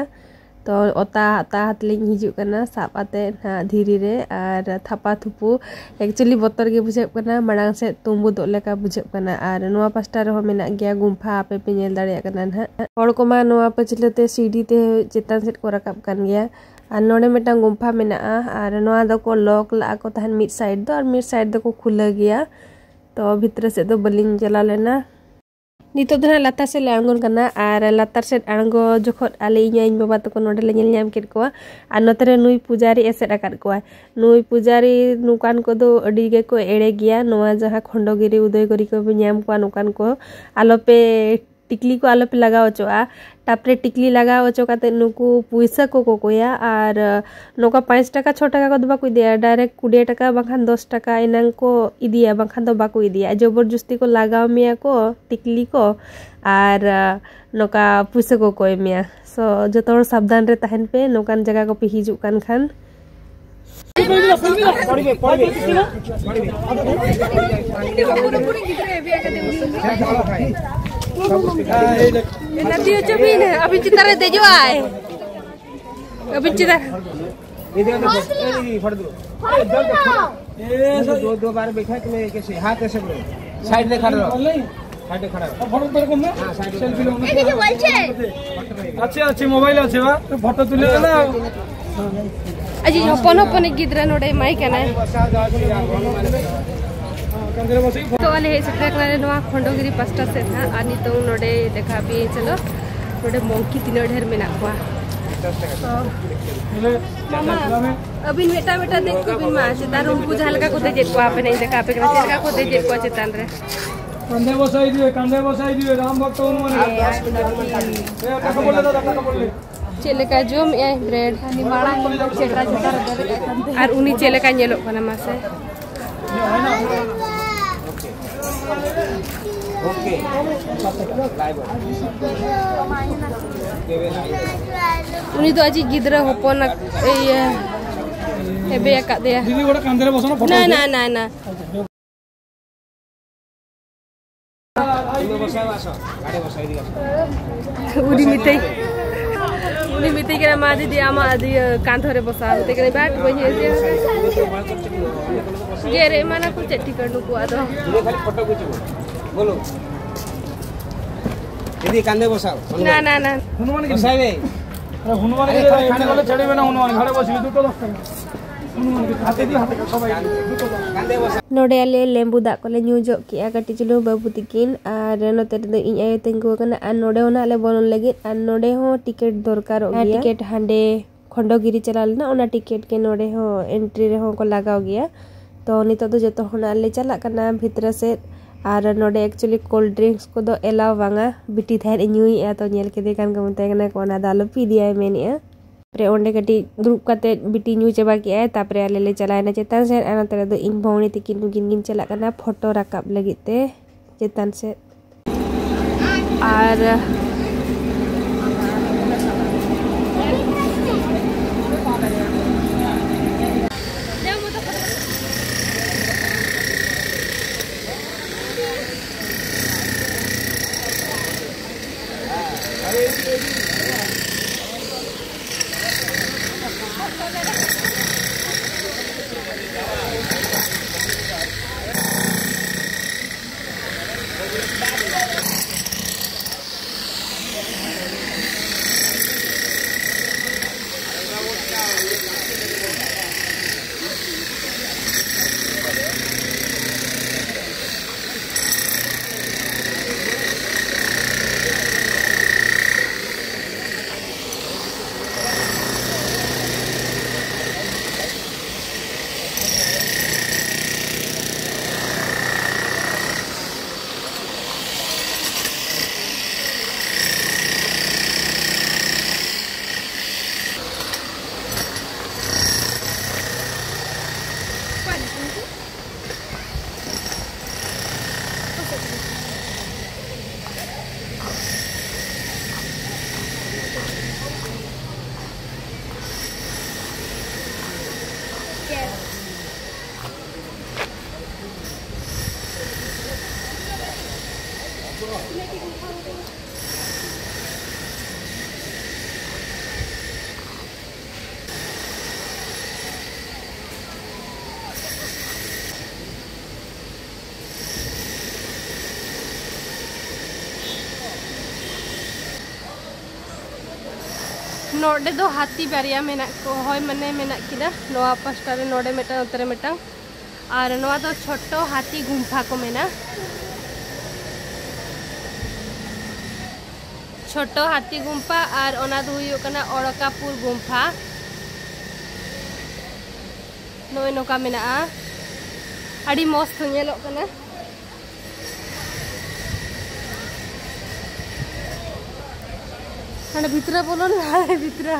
ᱛᱚ ᱚᱛᱟ ᱚᱛᱟ ᱛᱮᱞᱤᱧ ᱦᱤᱡᱩᱜ ᱠᱟᱱᱟ, ᱥᱟᱵ ᱟᱛᱮ ᱱᱟᱦᱟᱜ ᱫᱷᱤᱨᱤ ᱨᱮ, ᱟᱨ ᱛᱷᱟᱯᱟ ᱛᱷᱩᱯᱩ᱾ Actually ᱵᱚᱛᱚᱨ ᱜᱮ ᱵᱩᱡᱷᱟᱹᱜ ᱠᱟᱱᱟ, ᱢᱟᱲᱟᱝ ᱥᱮᱫ ᱛᱩᱢᱵᱩᱫᱚᱜ ᱞᱮᱠᱟ ᱵᱩᱡᱷᱟᱹᱜ ᱠᱟᱱᱟ᱾ ᱟᱨ ᱱᱚᱣᱟ ᱯᱟᱥᱴᱟ ᱨᱮᱦᱚᱸ ᱢᱮᱱᱟᱜ ᱜᱮᱭᱟ ᱜᱩᱢᱯᱷᱟ, ᱟᱯᱮ ᱯᱮ ᱧᱮᱞ ᱫᱟᱲᱮᱭᱟᱜ ᱠᱟᱱᱟ ᱱᱟᱦᱟᱜ᱾ ᱦᱚᱲ ᱠᱚᱢᱟ ᱱᱚᱣᱟ ᱯᱟᱹᱪᱷᱞᱟᱹ ᱛᱮ ᱥᱤᱲᱤ ᱛᱮ ᱪᱮᱛᱟᱱ ᱥᱮᱫ ᱠᱚ ᱨᱟᱠᱟᱵ ᱠᱟᱱ ᱜᱮᱭᱟ᱾ ᱟᱨ ᱱᱚᱰᱮ ᱢᱤᱫᱴᱟᱝ ᱜᱩᱢᱯᱷᱟ ᱢᱮᱱᱟᱜᱼᱟ, ᱟᱨ ᱱᱚᱣᱟ ᱫᱚᱠᱚ lock ᱞᱟᱜᱼᱟ ᱠᱚ ᱛᱟᱦᱮᱱ ᱢᱤᱫ side ᱫᱚ, ᱟᱨ ᱢᱤᱫ side ᱫᱚᱠᱚ ᱠᱷᱩᱞᱟᱹᱣ ᱜᱮᱭᱟ᱾ ᱛᱚ ᱵᱷᱤᱛᱨᱤ ᱥᱮᱫ ᱫᱚ ᱵᱟᱹᱞᱤᱧ ᱪᱟᱞᱟᱣ ᱞᱮᱱᱟ᱾ ᱱᱤᱛᱚᱜ ᱫᱚ ᱱᱟᱦᱟᱜ ᱞᱟᱛᱟᱨ ᱥᱮᱫ ᱞᱮ ᱟᱬᱜᱚᱱ ᱠᱟᱱᱟ, ᱟᱨ ᱞᱟᱛᱟᱨ ᱥᱮᱫ ᱟᱬᱜᱚ ᱡᱚᱠᱷᱚᱱ ᱟᱞᱮ ᱤᱧ ᱟᱭᱳ ᱵᱟᱵᱟ ᱛᱟᱠᱚ ᱱᱚᱰᱮ ᱞᱮ ᱧᱮᱞ ᱧᱟᱢ ᱠᱮᱫ ᱠᱚᱣᱟ, ᱟᱨ ᱱᱚᱛᱮ ᱨᱮ ᱱᱩᱭ ᱯᱩᱡᱟᱨᱤ ᱮᱥᱮᱫ ᱟᱠᱟᱫ ᱠᱚᱣᱟᱭ᱾ ᱱᱩᱭ ᱯᱩᱡᱟᱨᱤ ᱱᱚᱝᱠᱟᱱ ᱠᱚᱫᱚ ᱟᱹᱰᱤ ᱜᱮᱠᱚ ᱮᱲᱮ ᱜᱮᱭᱟ᱾ ᱱᱚᱣᱟ ᱡᱟᱦᱟᱸ ᱠᱷᱚᱱᱰᱚᱜᱤᱨᱤ ᱩᱫᱚᱭᱜᱤᱨᱤ ᱠᱚ ᱧᱟᱢ ᱠᱚᱣᱟ, ᱱᱚᱝᱠᱟᱱ ᱠᱚ ᱟᱞᱚᱯᱮ ᱴᱤᱠᱞᱤ ᱠᱚ ᱟᱞᱚᱯᱮ ᱞᱟᱜᱟᱣ ᱦᱚᱪᱚᱜᱼᱟ᱾ ᱴᱟᱯ ᱨᱮ ᱴᱤᱠᱞᱤ ᱞᱟᱜᱟᱣ ᱦᱚᱪᱚ ᱠᱟᱛᱮ ᱱᱩᱠᱩ ᱯᱩᱭᱥᱟᱹ ᱠᱚ ᱠᱚᱠᱚᱭᱟ, ᱟᱨ ᱱᱚᱝᱠᱟ ᱯᱟᱸᱪ ᱴᱟᱠᱟ ᱪᱷᱚ ᱴᱟᱠᱟ ᱠᱚᱫᱚ ᱵᱟᱠᱚ ᱤᱫᱤᱭᱟ, ᱰᱟᱭᱨᱮᱠᱴ ᱠᱩᱲᱤ ᱴᱟᱠᱟ ᱵᱟᱝᱠᱷᱟᱱ ᱫᱚᱥ ᱴᱟᱠᱟ ᱮᱱᱟᱝ ᱠᱚ ᱤᱫᱤᱭᱟ, ᱵᱟᱝᱠᱷᱟᱱ ᱫᱚ ᱵᱟᱠᱚ ᱤᱫᱤᱭᱟ᱾ ᱡᱚᱵᱚᱨ ᱡᱚᱥᱛᱤ ᱠᱚ ᱞᱟᱜᱟᱣ ᱢᱮᱭᱟ ᱠᱚ ᱴᱤᱠᱞᱤ ᱠᱚ, ᱟᱨ ᱱᱚᱝᱠᱟ ᱯᱩᱭᱥᱟᱹ ᱠᱚ ᱠᱚᱭ ᱢᱮᱭᱟ᱾ ᱥᱳ ᱡᱚᱛᱚ ᱦᱚᱲ ᱥᱟᱵᱫᱷᱟᱱ ᱨᱮ ᱛᱟᱦᱮᱱ ᱯᱮ, ᱱᱚᱝᱠᱟᱱ ᱡᱟᱭᱜᱟ ᱠᱚᱯᱮ ᱦᱤᱡᱩᱜ ᱠᱟᱱ ᱠᱷᱟᱱ᱾ ᱱᱟᱹᱛᱤ ᱦᱚᱪᱚ ᱵᱤᱱ, ᱟᱹᱵᱤᱱ ᱪᱮᱛᱟᱱ ᱨᱮ ᱫᱮᱡᱚᱜ ᱟᱭ᱾ ᱟᱹᱵᱤᱱ ᱪᱮᱛᱟᱱ᱾ ये देखो, देखो, ए, ये फट दो। ए, जल्दी फट दो। दो, दो बार बैठा है तुम्हें कैसे? हाथ ऐसे करो। साइड में खड़ा रहो। साइड में खड़ा रहो। हाँ, साइड में खड़ा रहो। আচ্ছা, আচ্ছা, মোবাইল আছে বা? তো ফটো তুলে না। ᱟᱡᱤᱡ ᱦᱚᱯᱚᱱ ᱦᱚᱯᱚᱱᱤᱡ ᱜᱤᱫᱽᱨᱟᱹ ᱱᱚᱰᱮ ᱮᱢᱟᱭ ᱠᱟᱱᱟᱭ᱾ ᱛᱚ, ᱟᱞᱮ ᱦᱮᱡ ᱥᱮᱴᱮᱨ ᱠᱟᱱᱟᱞᱮ ᱱᱚᱣᱟ ᱠᱷᱚᱱᱰᱚᱜᱤᱨᱤ ᱯᱟᱥᱴᱟ ᱥᱮᱫ ᱦᱟᱸᱜ, ᱟᱨ ᱱᱤᱛᱚᱝ ᱱᱚᱰᱮ ᱫᱮᱠᱷᱟ ᱯᱮ, ᱪᱚᱞᱚ, ᱱᱚᱰᱮ ᱢᱚᱝᱠᱤ ᱛᱤᱱᱟᱹᱜ ᱰᱷᱮᱨ ᱢᱮᱱᱟᱜ ᱠᱚᱣᱟ᱾ ᱛᱚ, ᱢᱟᱢᱟ, ᱟᱹᱵᱤᱱ ᱢᱤᱫᱴᱟᱝ ᱢᱤᱫᱴᱟᱝ ᱫᱮᱡ ᱠᱚᱵᱤᱱ ᱢᱟ, ᱪᱮᱛᱟᱱ ᱨᱮ ᱩᱱᱠᱩ ᱡᱟᱦᱟᱸ ᱞᱮᱠᱟ ᱠᱚ ᱫᱮᱡᱮᱫ ᱠᱚᱣᱟ, ᱟᱯᱮ ᱱᱮᱧ ᱫᱮᱠᱷᱟ ᱟᱯᱮ ᱠᱟᱱᱟ ᱪᱮᱫ ᱞᱮᱠᱟ ᱠᱚ ᱫᱮᱡᱮᱫ ᱠᱚᱣᱟ ᱪᱮᱛᱟᱱ ᱨᱮ᱾ कंधे बसाई दिए, कंधे बसाई दिए, राम भक्त हनुमान। ए, टका बोल ले दादा, टका बोल ले। ᱪᱮᱫ ᱞᱮᱠᱟ ᱡᱚᱢᱮᱜᱼᱟᱭ ᱵᱨᱮᱰ᱾ ᱢᱟᱲᱟᱝ ᱪᱮᱴᱨᱟ ᱪᱮᱴᱨᱟ ᱨᱮ ᱫᱮᱡ ᱟᱠᱟᱱ ᱛᱮ᱾ ᱟᱨ ᱩᱱᱤ ᱪᱮᱫ ᱞᱮᱠᱟ ᱧᱮᱞᱚᱜ ᱠᱟᱱᱟ ᱢᱟᱥᱮ? ᱩᱱᱤ ᱫᱚ ᱟᱡᱤᱡ ᱜᱤᱫᱽᱨᱟᱹ ᱦᱚᱯᱚᱱ ᱟᱠ-, ᱤᱭᱟᱹ, ᱦᱮᱵᱮ ᱟᱠᱟᱫᱮᱭᱟ᱾ दीदी, गोटे कंधे बसना, फोटो ना, उठे। ना, ना, ना। ᱩᱱᱤ ᱢᱤᱛᱟᱹᱧ, ᱩᱱᱤ ᱢᱤᱛᱟᱹᱧ ᱠᱟᱱᱟ, "ᱢᱟ ᱫᱤᱫᱤ, ᱟᱢᱟᱜ ᱤᱭᱟᱹ ᱠᱟᱸᱫᱷᱚ ᱨᱮ ᱵᱚᱥᱟᱣ", ᱢᱤᱛᱟᱹᱧ ᱠᱟᱱᱟ, "ᱵᱟᱝ, ᱵᱟᱹᱧ ᱦᱮᱡ ᱜᱮᱨᱮ ᱮᱢᱟᱱᱟ ᱠᱚ ᱪᱮᱫ ᱴᱷᱤᱠᱟᱹ ᱱᱩᱠᱩᱣᱟᱜ ᱫᱚ?" बोलो। दीदी, कंधे बसाओ। না, না, না। বসাইবে। হনুমান গিরি। আরে, হনুমান গিরি, এখানে বলে ছেড়ে দেবে না, হনুমান ঘাড়ে বসিয়ে দুটো দশ টাকা। হনুমান গিরি, হাতে দিয়ে, হাতে দিয়ে, সবাই। ᱱᱚᱰᱮ ᱟᱞᱮ ᱞᱮᱵᱩ ᱫᱟᱜ ᱠᱚᱞᱮ ᱧᱩ ᱡᱚᱜ ᱠᱮᱜᱼᱟ ᱠᱟᱹᱴᱤᱡ ᱪᱩᱞᱩᱝ ᱵᱟᱹᱵᱩ ᱛᱤᱠᱤᱱ, ᱟᱨ ᱱᱚᱛᱮ ᱨᱮᱫᱚ ᱤᱧ ᱟᱭᱳ ᱛᱤᱸᱜᱩ ᱟᱠᱟᱱᱟ, ᱟᱨ ᱱᱚᱰᱮ ᱦᱚᱸ ᱱᱟᱜ ᱞᱮ ᱵᱚᱞᱚᱱ ᱞᱟᱹᱜᱤᱫ, ᱟᱨ ᱱᱚᱰᱮ ᱦᱚᱸ ᱴᱤᱠᱤᱴ ᱫᱚᱨᱠᱟᱨᱚᱜ ᱜᱮᱭᱟ᱾ ᱴᱤᱠᱤᱴ ᱦᱟᱸᱰᱮ ᱠᱷᱚᱱᱰᱚᱜᱤᱨᱤ ᱪᱟᱞᱟᱣ ᱞᱮᱱᱟ, ᱚᱱᱟ ᱴᱤᱠᱤᱴ ᱜᱮ ᱱᱚᱰᱮ ᱦᱚᱸ ᱮᱱᱴᱨᱤ ᱨᱮᱦᱚᱸ ᱠᱚ ᱞᱟᱜᱟᱣ ᱜᱮᱭᱟ᱾ ᱛᱚ ᱱᱤᱛᱚᱜ ᱫᱚ ᱡᱚᱛᱚ ᱦᱚᱲ ᱱᱟᱜ ᱞᱮ ᱪᱟᱞᱟᱜ ᱠᱟᱱᱟ ᱵᱷᱤᱛᱨᱤ ᱥᱮᱫ, ᱟᱨ ᱱᱚᱰᱮ actually cold drinks ᱠᱚᱫᱚ allow ᱵᱟᱝᱟ᱾ ᱵᱤᱴᱤ ᱛᱟᱦᱮᱸᱫ ᱮ ᱧᱩᱭᱮᱫᱼᱟ, ᱛᱚ ᱧᱮᱞ ᱠᱮᱫᱮ ᱠᱷᱟᱱ ᱠᱚ ᱢᱮᱛᱟᱭ ᱠᱟᱱᱟ ᱠᱚ, "ᱚᱱᱟ ᱫᱚ ᱟᱞᱚ ᱯᱮ ᱤᱫᱤᱭᱟᱭ", ᱢᱮᱱᱮᱫᱼᱟ᱾ ᱛᱟᱨᱯᱚᱨᱮ ᱚᱸᱰᱮ ᱠᱟᱹᱴᱤᱡ ᱫᱩᱲᱩᱵ ᱠᱟᱛᱮ ᱵᱤᱴᱤ ᱧᱩ ᱪᱟᱵᱟ ᱠᱮᱫᱟᱭ, ᱛᱟᱨᱯᱚᱨᱮ ᱟᱞᱮ ᱞᱮ ᱪᱟᱞᱟᱣᱮᱱᱟ ᱪᱮᱛᱟᱱ ᱥᱮᱫ᱾ ᱟᱨ ᱱᱚᱛᱮ ᱨᱮᱫᱚ ᱤᱧ ᱵᱷᱟᱹᱣᱱᱤ ᱛᱤᱠᱤᱱ ᱱᱩᱠᱤᱱ ᱠᱤᱱ ᱪᱟᱞᱟᱜ ᱠᱟᱱᱟ ᱯᱷᱳᱴᱳ ᱨᱟᱠᱟᱵ ᱞᱟᱹᱜᱤᱫ ᱛᱮ ᱪᱮᱛᱟᱱ ᱥᱮᱫ᱾ ᱟᱨ ᱱᱚᱰᱮ ᱫᱚ ᱦᱟᱹᱛᱤ ᱵᱟᱨᱭᱟ ᱢᱮᱱᱟᱜ ᱠᱚ, ᱦᱳᱭ, ᱢᱟᱱᱮ ᱢᱮᱱᱟᱜ ᱠᱤᱱᱟ᱾ ᱱᱚᱣᱟ ᱯᱟᱥᱴᱟ ᱨᱮ ᱱᱚᱰᱮ ᱢᱤᱫᱴᱟᱝ, ᱱᱚᱛᱮ ᱨᱮ ᱢᱤᱫᱴᱟᱝ᱾ ᱟᱨ ᱱᱚᱣᱟ ᱫᱚ ᱪᱷᱳᱴᱳ ᱦᱟᱹᱛᱤ ᱜᱩᱢᱯᱷᱟ ᱠᱚ ᱢᱮᱱᱟ᱾ ᱪᱷᱳᱴᱳ ᱦᱟᱹᱛᱤ ᱜᱩᱢᱯᱷᱟ, ᱟᱨ ᱚᱱᱟ ᱫᱚ ᱦᱩᱭᱩᱜ ᱠᱟᱱᱟ ᱚᱲᱠᱟᱯᱩᱨ ᱜᱩᱢᱯᱷᱟ᱾ ᱱᱚᱜᱼᱚᱭ ᱱᱚᱝᱠᱟ ᱢᱮᱱᱟᱜᱼᱟ, ᱟᱹᱰᱤ ᱢᱚᱡᱽ ᱛᱚ ᱧᱮᱞᱚᱜ ᱠᱟᱱᱟ᱾ ᱦᱟᱸᱰᱮ ᱵᱷᱤᱛᱨᱤ ᱵᱚᱞᱚᱱ, ᱦᱟᱸᱰᱮ ᱵᱷᱤᱛᱨᱤ᱾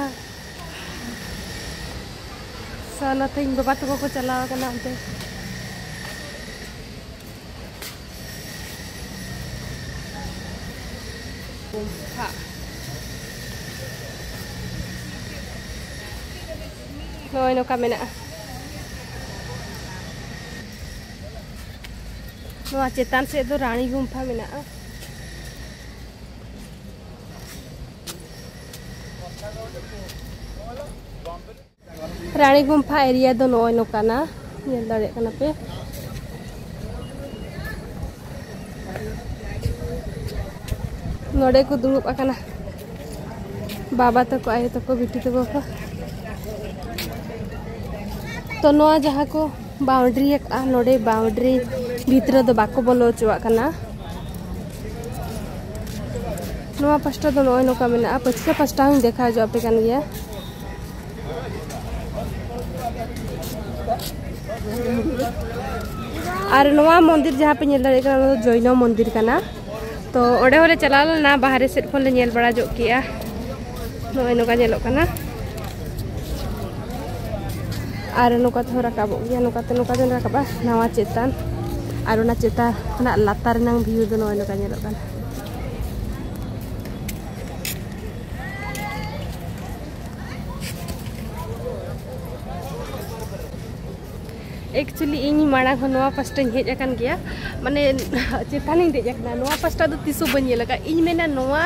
ᱥᱚ, ᱱᱚᱛᱮ ᱤᱧ ᱵᱟᱵᱟ ᱛᱟᱠᱚ ᱠᱚ ᱪᱟᱞᱟᱣ ᱟᱠᱟᱱᱟ ᱚᱱᱛᱮ᱾ ᱱᱚᱜᱼᱚᱭ ᱱᱚᱝᱠᱟ ᱢᱮᱱᱟᱜᱼᱟ᱾ ᱱᱚᱣᱟ ᱪᱮᱛᱟᱱ ᱥᱮᱫ ᱫᱚ ᱨᱟᱱᱤ ᱜᱩᱢᱯᱷᱟ ᱢᱮᱱᱟᱜᱼᱟ᱾ ᱨᱟᱱᱤ ᱜᱩᱢᱯᱷᱟ ᱮᱨᱤᱭᱟ ᱫᱚ ᱱᱚᱜᱼᱚᱭ ᱱᱚᱝᱠᱟᱱᱟ, ᱧᱮᱞ ᱫᱟᱲᱮᱭᱟᱜ ᱠᱟᱱᱟ ᱯᱮ᱾ ᱱᱚᱰᱮ ᱠᱚ ᱫᱩᱲᱩᱵ ᱟᱠᱟᱱᱟ ᱵᱟᱵᱟ ᱛᱟᱠᱚ, ᱟᱭᱳ ᱛᱟᱠᱚ, ᱵᱤᱴᱤ ᱛᱟᱠᱚ ᱠᱚ᱾ ᱛᱚ ᱱᱚᱣᱟ ᱡᱟᱦᱟᱸ ᱠᱚ ᱵᱟᱣᱩᱱᱰᱨᱤ ᱟᱠᱟᱫᱼᱟ, ᱱᱚᱰᱮ ᱵᱟᱣᱩᱱᱰᱨᱤ ᱵᱷᱤᱛᱨᱤ ᱫᱚ ᱵᱟᱠᱚ ᱵᱚᱞᱚ ᱦᱚᱪᱚᱣᱟᱜ ᱠᱟᱱᱟ᱾ ᱱᱚᱣᱟ ᱯᱟᱥᱴᱟ ᱫᱚ ᱱᱚᱜᱼᱚᱭ ᱱᱚᱝᱠᱟ ᱢᱮᱱᱟᱜᱼᱟ, ᱯᱟᱹᱪᱷᱞᱟᱹ ᱯᱟᱥᱴᱟ ᱦᱚᱸᱧ ᱫᱮᱠᱷᱟᱣ ᱦᱚᱪᱚ ᱟᱯᱮ ᱠᱟᱱ ᱜᱮᱭᱟ᱾ ᱟᱨ ᱱᱚᱣᱟ ᱢᱚᱱᱫᱤᱨ ᱡᱟᱦᱟᱸ ᱯᱮ ᱧᱮᱞ ᱫᱟᱲᱮᱭᱟᱜ ᱠᱟᱱᱟ, ᱚᱱᱟ ᱫᱚ ᱡᱚᱭᱱᱚ ᱢᱚᱱᱫᱤᱨ ᱠᱟᱱᱟ᱾ ᱛᱚ ᱚᱸᱰᱮ ᱦᱚᱸᱞᱮ ᱪᱟᱞᱟᱣ ᱞᱮᱱᱟ, ᱵᱟᱦᱨᱮ ᱥᱮᱫ ᱠᱷᱚᱱ ᱞᱮ ᱧᱮᱞ ᱵᱟᱲᱟ ᱧᱚᱜ ᱠᱮᱜᱼᱟ᱾ ᱱᱚᱜᱼᱚᱭ ᱱᱚᱝᱠᱟ ᱧᱮᱞᱚᱜ ᱠᱟᱱᱟ᱾ ᱟᱨ ᱱᱚᱝᱠᱟ ᱛᱮᱦᱚᱸ ᱨᱟᱠᱟᱵᱚᱜ ᱜᱮᱭᱟ, ᱱᱚᱝᱠᱟ ᱛᱮ, ᱱᱚᱝᱠᱟ ᱛᱮ ᱨᱟᱠᱟᱵᱼᱟ ᱱᱟᱣᱟ ᱪᱮᱛᱟᱱ᱾ ᱟᱨ ᱚᱱᱟ ᱪᱮᱛᱟᱱ ᱠᱷᱚᱱᱟᱜ ᱞᱟᱛᱟᱨ ᱨᱮᱱᱟᱝ ᱵᱷᱤᱭᱩ ᱫᱚ ᱱᱚᱜᱼᱚᱭ ᱱᱚᱝᱠᱟ ᱧᱮᱞᱚᱜ ᱠᱟᱱᱟ᱾ ᱮᱠᱪᱩᱭᱮᱞᱤ ᱤᱧ ᱢᱟᱲᱟᱝ ᱦᱚᱸ ᱱᱚᱣᱟ ᱯᱟᱥᱴᱟᱧ ᱦᱮᱡ ᱟᱠᱟᱱ ᱜᱮᱭᱟ, ᱢᱟᱱᱮ ᱪᱮᱛᱟᱱᱤᱧ ᱫᱮᱡ ᱟᱠᱟᱱᱟ, ᱱᱚᱣᱟ ᱯᱟᱥᱴᱟ ᱫᱚ ᱛᱤᱥ ᱦᱚᱸ ᱵᱟᱹᱧ ᱧᱮᱞ ᱟᱠᱟᱫᱼᱟ᱾ ᱤᱧ ᱢᱮᱱᱟ ᱱᱚᱣᱟ,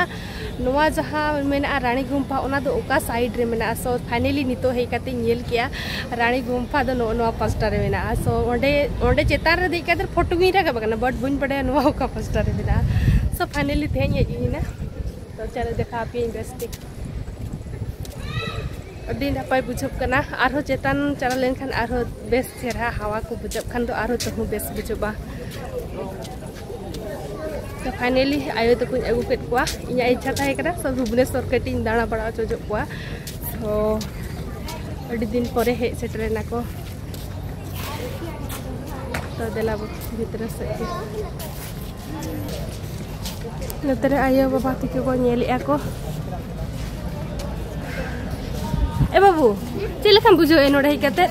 ᱱᱚᱣᱟ ᱡᱟᱦᱟᱸ ᱢᱮᱱᱟᱜᱼᱟ ᱨᱟᱱᱤ ᱜᱩᱢᱯᱷᱟ, ᱚᱱᱟ ᱫᱚ ᱚᱠᱟ ᱥᱟᱭᱤᱰ ᱨᱮ ᱢᱮᱱᱟᱜᱼᱟ? ᱥᱳ ᱯᱷᱟᱭᱱᱮᱞᱤ ᱱᱤᱛᱚᱜ ᱦᱮᱡ ᱠᱟᱛᱮᱧ ᱧᱮᱞ ᱠᱮᱜᱼᱟ ᱨᱟᱱᱤ ᱜᱩᱢᱯᱷᱟ ᱫᱚ ᱱᱚᱜᱼᱚ ᱱᱚᱣᱟ ᱯᱟᱥᱴᱟ ᱨᱮ ᱢᱮᱱᱟᱜᱼᱟ᱾ ᱥᱳ ᱚᱸᱰᱮ, ᱚᱸᱰᱮ ᱪᱮᱛᱟᱱ ᱨᱮ ᱫᱮᱡ ᱠᱟᱛᱮ ᱯᱷᱳᱴᱳ ᱜᱤᱧ ᱨᱟᱠᱟᱵ ᱟᱠᱟᱱᱟ, ᱵᱟᱴ ᱵᱟᱹᱧ ᱵᱟᱰᱟᱭᱟ ᱱᱚᱣᱟ ᱚᱠᱟ ᱯᱟᱥᱴᱟ ᱨᱮ ᱢᱮᱱᱟᱜᱼᱟ᱾ ᱥᱳ ᱯᱷᱟᱭᱱᱮᱞᱤ ᱛᱮᱦᱮᱧ ᱦᱮᱡ ᱦᱩᱭ ᱮᱱᱟ, ᱛᱚ ᱪᱚᱞᱚ ᱫᱮᱠᱷᱟᱣ ᱟᱯᱮᱭᱟᱹᱧ ᱵᱮᱥ ᱴᱷᱤᱠ᱾ ᱟᱹᱰᱤ ᱱᱟᱯᱟᱭ ᱵᱩᱡᱷᱟᱹᱜ ᱠᱟᱱᱟ᱾ ᱟᱨᱦᱚᱸ ᱪᱮᱛᱟᱱ ᱪᱟᱞᱟᱣ ᱞᱮᱱᱠᱷᱟᱱ ᱟᱨᱦᱚᱸ ᱵᱮᱥ ᱪᱮᱦᱨᱟ ᱦᱟᱣᱟ ᱠᱚ ᱵᱩᱡᱷᱟᱹᱜ ᱠᱷᱟᱱ ᱫᱚ ᱟᱨᱦᱚᱸ ᱛᱟᱹᱦᱩ ᱵᱮᱥ ᱵᱩᱡᱷᱟᱹᱜᱼᱟ᱾ ᱛᱚ ᱯᱷᱟᱭᱱᱮᱞᱤ ᱟᱭᱳ ᱛᱟᱠᱚᱧ ᱟᱹᱜᱩ ᱠᱮᱫ ᱠᱚᱣᱟ᱾ ᱤᱧᱟᱹᱜ ᱤᱪᱪᱷᱟ ᱛᱟᱦᱮᱸ ᱠᱟᱱᱟ ᱥᱚᱵ ᱵᱷᱩᱵᱽᱱᱮᱥᱚᱨ ᱠᱟᱹᱴᱤᱡ ᱤᱧ ᱫᱟᱬᱟ ᱵᱟᱲᱟ ᱦᱚᱪᱚ ᱠᱚᱣᱟ᱾ ᱛᱚ ᱟᱹᱰᱤ ᱫᱤᱱ ᱯᱚᱨᱮ ᱦᱮᱡ ᱥᱮᱴᱮᱨ ᱮᱱᱟ ᱠᱚ᱾ ᱛᱚ ᱫᱮᱞᱟ ᱵᱚ ᱵᱷᱤᱛᱨᱤ ᱥᱮᱫ ᱜᱮ᱾ ᱱᱚᱛᱮ ᱨᱮ ᱟᱭᱳ ᱵᱟᱵᱟ ᱛᱟᱠᱚ ᱠᱚ ᱧᱮᱞᱮᱫᱼᱟ ᱠᱚ᱾ ᱮ ᱵᱟᱹᱵᱩ, ᱪᱮᱫ ᱞᱮᱠᱟᱢ ᱵᱩᱡᱷᱟᱹᱣᱮᱫᱼᱟ ᱱᱚᱰᱮ ᱦᱮᱡ ᱠᱟᱛᱮ?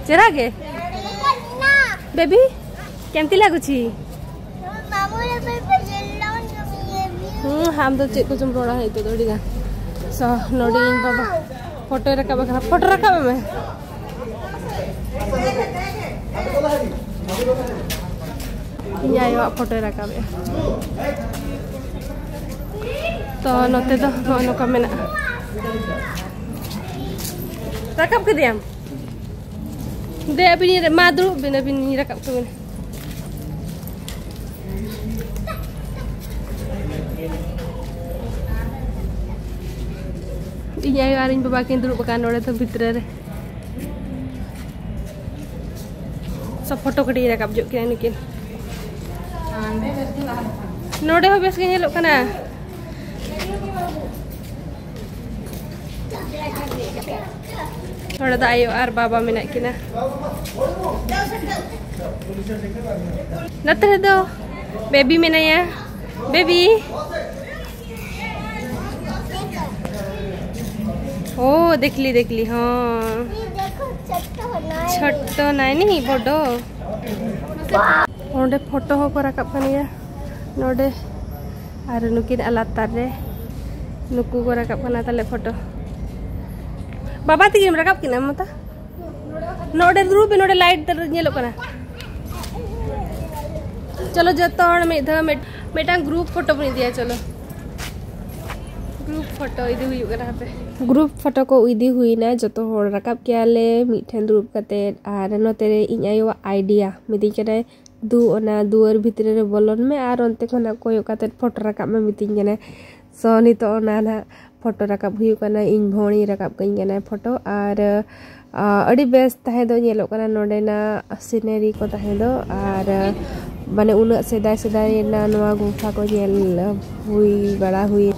ᱪᱮᱦᱨᱟ ᱜᱮ? ᱵᱮᱵᱤ, ᱠᱮᱢᱛᱤ ᱞᱟᱜᱩᱪᱷᱤ? ᱦᱩᱸ, ᱟᱢ ᱫᱚ ᱪᱮᱫ ᱠᱚᱪᱚᱢ ᱨᱚᱲᱟ ᱱᱤᱛᱚᱜ ᱫᱚ ᱟᱹᱰᱤ ᱜᱟᱱ᱾ ᱥᱚ, ᱱᱚᱰᱮ ᱤᱧ ᱵᱟᱵᱟ ᱯᱷᱳᱴᱳᱭ ᱨᱟᱠᱟᱵ ᱟᱠᱟᱱᱟ᱾ ᱯᱷᱳᱴᱳ ᱨᱟᱠᱟᱵ ᱢᱮ᱾ ᱤᱧ ᱟᱭᱳᱣᱟᱜ ᱯᱷᱳᱴᱳᱭ ᱨᱟᱠᱟᱵᱮᱜᱼᱟ᱾ ᱛᱚ, ᱱᱚᱛᱮ ᱫᱚ ᱱᱚᱜᱼᱚ ᱱᱚᱝᱠᱟ ᱢᱮᱱᱟᱜᱼᱟ᱾ ᱨᱟᱠᱟᱵ ᱠᱮᱫᱮᱭᱟᱢ? ᱫᱮ, ᱟᱹᱵᱤᱱ, ᱢᱟ ᱫᱩᱲᱩᱵ ᱵᱤᱱ, ᱟᱹᱵᱤᱱ ᱨᱟᱠᱟᱵ ᱠᱚᱵᱤᱱ᱾ ᱤᱧ ᱟᱭᱳ ᱟᱨ ᱤᱧ ᱵᱟᱵᱟ ᱠᱤᱱ ᱫᱩᱲᱩᱵ ᱟᱠᱟᱱ ᱱᱚᱰᱮ ᱫᱚ ᱵᱷᱤᱛᱨᱤ ᱨᱮ᱾ ᱥᱚᱵ ᱯᱷᱳᱴᱳ ᱠᱟᱹᱴᱤᱡ ᱨᱟᱠᱟᱵ ᱡᱚᱜ ᱠᱤᱱᱟ ᱱᱩᱠᱤᱱ᱾ ᱱᱚᱰᱮ ᱦᱚᱸ ᱵᱮᱥ ᱜᱮ ᱧᱮᱞᱚᱜ ᱠᱟᱱᱟ᱾ ᱱᱚᱰᱮ ᱫᱚ ᱟᱭᱳ ᱟᱨ ᱵᱟᱵᱟ ᱢᱮᱱᱟᱜ ᱠᱤᱱᱟ᱾ ᱱᱚᱛᱮ ᱨᱮᱫᱚ ᱵᱮᱵᱤ ᱢᱮᱱᱟᱭᱟ᱾ ᱵᱮᱵᱤ। ओ देखली देखली। हाँ। ये देखो, छोटो है ना। छोटो नहीं नहीं बड़ो। ᱚᱸᱰᱮ ᱯᱷᱳᱴᱳ ᱦᱚᱸᱠᱚ ᱨᱟᱠᱟᱵ ᱠᱟᱱ ᱜᱮᱭᱟ ᱱᱚᱰᱮ᱾ ᱟᱨ ᱱᱩᱠᱤᱱ ᱟᱞᱟᱛᱟᱨ ᱨᱮ ᱱᱩᱠᱩ ᱠᱚ ᱨᱟᱠᱟᱵ ᱠᱟᱱᱟ ᱛᱟᱞᱮ ᱯᱷᱳᱴᱳ᱾ ᱵᱟᱵᱟ ᱛᱤᱠᱤᱱ ᱨᱟᱠᱟᱵ ᱠᱤᱱᱟ ᱢᱟᱛᱟ᱾ ᱱᱚᱰᱮ ᱫᱩᱲᱩᱵ ᱯᱮ, ᱱᱚᱰᱮ ᱞᱟᱭᱤᱴ ᱧᱮᱞᱚᱜ ᱠᱟᱱᱟ᱾ ᱪᱚᱞᱚ ᱡᱚᱛᱚ ᱦᱚᱲ ᱢᱤᱫ ᱫᱷᱟᱣ ᱢᱤᱫ-, ᱢᱤᱫᱴᱟᱝ ᱜᱨᱩᱯ ᱯᱷᱳᱴᱳ ᱵᱚᱱ ᱤᱫᱤᱭᱟ᱾ ᱪᱚᱞᱚ ᱜᱨᱩᱯ ᱯᱷᱳᱴᱳ ᱤᱫᱤ ᱦᱩᱭᱩᱜ ᱠᱟᱱᱟ᱾ ᱦᱟᱯᱮ, ᱜᱨᱩᱯ ᱯᱷᱳᱴᱳ ᱠᱚ ᱤᱫᱤ ᱦᱩᱭᱱᱟ, ᱡᱚᱛᱚ ᱦᱚᱲ ᱨᱟᱠᱟᱵ ᱠᱮᱭᱟᱞᱮ ᱢᱤᱫ ᱴᱷᱮᱱ ᱫᱩᱲᱩᱵ ᱠᱟᱛᱮ᱾ ᱟᱨ ᱱᱚᱛᱮ ᱨᱮ ᱤᱧ ᱟᱭᱳᱣᱟᱜ ᱟᱭᱰᱤᱭᱟ ᱢᱤᱛᱟᱹᱧ ᱠᱟᱱᱟᱭ, "ᱫᱩ ᱚᱱᱟ ᱫᱩᱣᱟᱹᱨ ᱵᱷᱤᱛᱨᱤ ᱨᱮ ᱵᱚᱞᱚᱱ ᱢᱮ ᱟᱨ ᱚᱱᱛᱮ ᱠᱷᱚᱱᱟᱜ ᱠᱚᱭᱚᱜ ᱠᱟᱛᱮ ᱯᱷᱳᱴᱳ ᱨᱟᱠᱟᱵ ᱢᱮ" ᱢᱤᱛᱟᱹᱧ ᱠᱟᱱᱟᱭ᱾ ᱥᱚ ᱱᱤᱛᱚᱜ ᱚᱱᱟ ᱱᱟᱦᱟᱜ ᱯᱷᱳᱴᱳ ᱨᱟᱠᱟᱵ ᱦᱩᱭᱩᱜ ᱠᱟᱱᱟ, ᱤᱧ ᱵᱷᱚᱲᱤᱧ ᱨᱟᱠᱟᱵ ᱠᱟᱹᱧ ᱠᱟᱱᱟᱭ ᱯᱷᱳᱴᱳ᱾ ᱟᱨ, ᱟ, ᱟᱹᱰᱤ ᱵᱮᱥ ᱛᱟᱦᱮᱸ ᱫᱚ ᱧᱮᱞᱚᱜ ᱠᱟᱱᱟ ᱱᱚᱰᱮᱱᱟᱜ ᱥᱤᱱᱟᱨᱤ ᱠᱚ ᱛᱟᱦᱮᱸ ᱫᱚ᱾ ᱟᱨ, ᱟ, ᱢᱟᱱᱮ ᱩᱱᱟᱹᱜ ᱥᱮᱫᱟᱭ ᱥᱮᱫᱟᱭ ᱨᱮᱱᱟᱜ ᱱᱚᱣᱟ ᱜᱩᱢᱯᱷᱟ ᱠᱚ ᱧᱮᱞ ᱦᱩᱭ ᱵᱟᱲᱟ ᱦᱩᱭ᱾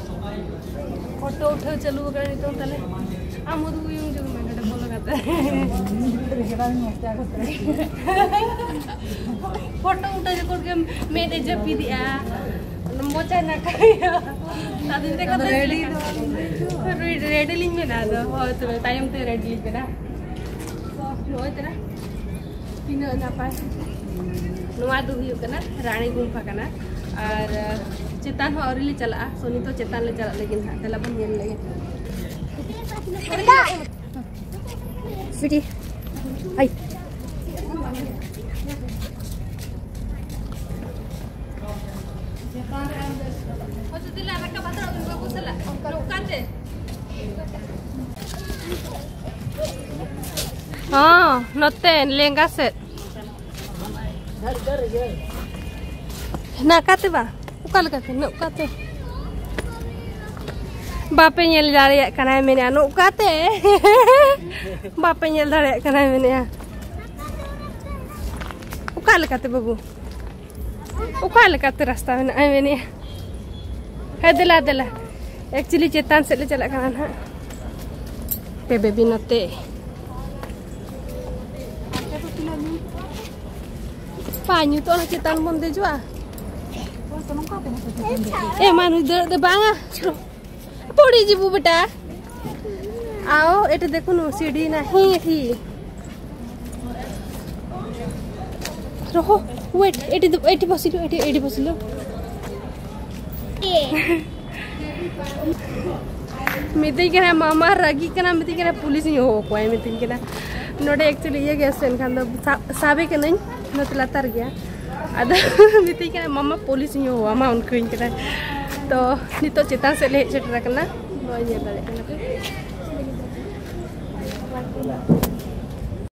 ᱯᱷᱳᱴᱳ ᱩᱴᱷᱟᱹᱣ ᱪᱟᱹᱞᱩ ᱟᱠᱟᱱᱟ ᱱᱤᱛᱚᱝ ᱛᱟᱦᱞᱮ᱾ ᱟᱢ ᱩᱫᱩᱜ ᱩᱭᱩᱝ ᱡᱚᱝ ᱢᱮ ᱱᱚᱰᱮ ᱵᱚᱞᱚ ᱠᱟᱛᱮ᱾ ᱯᱷᱳᱴᱳ ᱩᱴᱷᱟᱹᱣ ᱡᱚᱠᱷᱚᱱ ᱜᱮ ᱢᱮᱫ ᱮ ᱡᱟᱹᱯᱤᱫᱮᱜᱼᱟ᱾ ᱢᱚᱪᱟ ᱱᱟᱠᱟᱭᱟ᱾ ᱟᱫᱚ ᱮᱱᱛᱮ ᱠᱟᱛᱷᱟ ᱨᱮᱰᱤ ᱫᱚ ᱵᱟᱝ ᱵᱩᱡᱷᱟᱹᱣᱟ᱾ ᱨᱮᱰᱤ ᱞᱤᱧ ᱢᱮᱱᱟ, ᱟᱫᱚ ᱦᱳᱭ ᱛᱚᱵᱮ ᱛᱟᱭᱚᱢ ᱛᱮ ᱨᱮᱰᱤ ᱞᱤᱧ ᱢᱮᱱᱟ᱾ ᱛᱚ ᱱᱚᱜᱼᱚᱭ ᱛᱚᱨᱟ ᱛᱤᱱᱟᱹᱜ ᱱᱟᱯᱟᱭ᱾ ᱱᱚᱣᱟ ᱫᱚ ᱦᱩᱭᱩᱜ ᱠᱟᱱᱟ ᱨᱟᱱᱤ ᱜᱩᱢᱯᱷᱟ ᱠᱟᱱᱟ᱾ ᱟᱨ ᱪᱮᱛᱟᱱ ᱦᱚᱸ ᱟᱹᱣᱨᱤ ᱞᱮ ᱪᱟᱞᱟᱜᱼᱟ, ᱥᱳ ᱱᱤᱛᱚᱜ ᱪᱮᱛᱟᱱ ᱞᱮ ᱪᱟᱞᱟᱜ ᱞᱟᱹᱜᱤᱫ ᱦᱟᱸᱜ᱾ ᱫᱮᱞᱟ ᱵᱚᱱ ᱧᱮᱞ ᱞᱮᱜᱮ᱾ ᱥᱩᱴᱤ᱾ ᱟᱭ᱾ ᱦᱚᱸ, ᱱᱚᱛᱮ ᱞᱮᱸᱜᱟ ᱥᱮᱫ᱾ ᱱᱟᱠᱟᱛᱮ ᱵᱟ, ᱚᱠᱟ ᱞᱮᱠᱟᱛᱮ? ᱱᱚᱝᱠᱟᱛᱮ᱾ ᱵᱟᱯᱮ ᱧᱮᱞ ᱫᱟᱲᱮᱭᱟᱜ ᱠᱟᱱᱟᱭ ᱢᱮᱱᱮᱫᱼᱟ, ᱱᱚᱝᱠᱟᱛᱮ᱾ ᱵᱟᱯᱮ ᱧᱮᱞ ᱫᱟᱲᱮᱭᱟᱜ ᱠᱟᱱᱟᱭ ᱢᱮᱱᱮᱫᱼᱟ᱾ ᱚᱠᱟ ᱞᱮᱠᱟᱛᱮ ᱵᱟᱹᱵᱩ? ᱚᱠᱟ ᱞᱮᱠᱟᱛᱮ ᱨᱟᱥᱛᱟ ᱢᱮᱱᱟᱜᱼᱟ ᱢᱮᱱᱮᱫᱼᱟ? ᱦᱮᱸ, ᱫᱮᱞᱟ, ᱫᱮᱞᱟ᱾ Actually, ᱪᱮᱛᱟᱱ ᱥᱮᱫ ᱞᱮ ᱪᱟᱞᱟᱜ ᱠᱟᱱᱟ ᱱᱟᱦᱟᱜ᱾ ᱯᱮ ᱵᱮᱵᱤ ᱱᱚᱛᱮ᱾ ᱯᱟ ᱧᱩ ᱛᱚ ᱚᱱᱟ ᱪᱮᱛᱟᱱ ᱵᱚᱱ ᱫᱮᱡᱚᱜᱼᱟ᱾ ᱮ ᱢᱟ ᱱᱩᱭ ᱫᱟᱹᱲ ᱫᱚ ᱵᱟᱝᱟ᱾ ᱯᱚᱲᱤ ᱡᱤᱵᱩ ᱵᱮᱴᱟ᱾ आओ, ଏଠି ଦେଖୁନୁ, ସିଡ଼ି ନାହିଁ ଏଠି। ରହ, ୱେଟ୍, ଏଠି ଦ-, ଏଠି ବସିଲୁ, ଏଠି, ଏଠି ବସିଲୁ। ᱢᱤᱛᱟᱹᱧ ᱠᱟᱱᱟ, "ᱢᱟᱢᱟ ᱨᱟᱹᱜᱤᱜ ᱠᱟᱱᱟ", ᱢᱤᱛᱟᱹᱧ ᱠᱟᱱᱟ, "ᱯᱩᱞᱤᱥ ᱤᱧ ᱦᱚᱦᱚ ᱟᱠᱚᱣᱟ", ᱢᱤᱛᱟᱹᱧ ᱠᱟᱱᱟ᱾ ᱱᱚᱰᱮ actually ᱤᱭᱟᱹ ᱜᱮ ᱥᱮᱱ ᱠᱷᱟᱱ ᱫᱚ ᱥᱟ-, ᱥᱟᱵᱮ ᱠᱟᱹᱱᱟᱹᱧ, ᱱᱚᱛᱮ ᱞᱟᱛᱟᱨ ᱜᱮᱭᱟ᱾ ᱟᱫᱚ ᱢᱤᱛᱟᱹᱧ ᱠᱟᱱᱟ, "ᱢᱟᱢᱟ ᱯᱩᱞᱤᱥ ᱤᱧ ᱦᱚᱦᱚ ᱟᱢᱟ", ᱚᱱᱠᱟᱧ ᱠᱟᱱᱟ᱾ ᱛᱚ ᱱᱤᱛᱚᱜ ᱪᱮᱛᱟᱱ ᱥᱮᱫ ᱞᱮ ᱦᱮᱡ ᱥᱮᱴᱮᱨ ᱟᱠᱟᱱᱟ, ᱱᱚᱜᱼᱚᱭ ᱧᱮᱞ ᱫᱟᱲᱮᱭᱟᱜ ᱠᱟᱱᱟ ᱯᱮ᱾